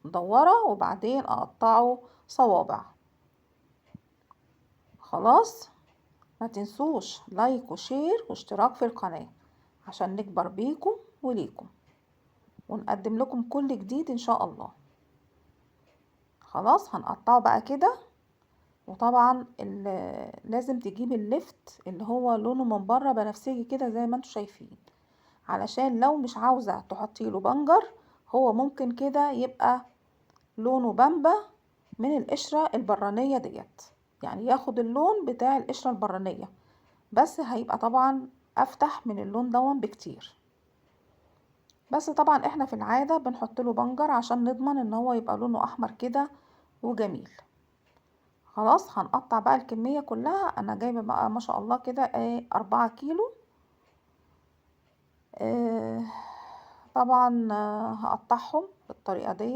مدورة وبعدين اقطعه صوابع. خلاص، ما تنسوش like و share واشتراك في القناة عشان نكبر بيكم وليكم ونقدم لكم كل جديد ان شاء الله. خلاص هنقطعه بقى كده. وطبعا لازم تجيب اللفت اللي هو لونه من بره بنفسجي كده زي ما انتم شايفين، علشان لو مش عاوزة تحطي له بنجر هو ممكن كده يبقى لونه بامبا من القشرة البرانية ديت، يعني ياخد اللون بتاع القشرة البرانية، بس هيبقى طبعا افتح من اللون دون بكتير. بس طبعا احنا في العادة بنحط له بنجر عشان نضمن ان هو يبقى لونه احمر كده وجميل. خلاص هنقطع بقى الكمية كلها. انا جايبة بقى ما شاء الله كده 4 كيلو. طبعا هقطعهم بالطريقة دي.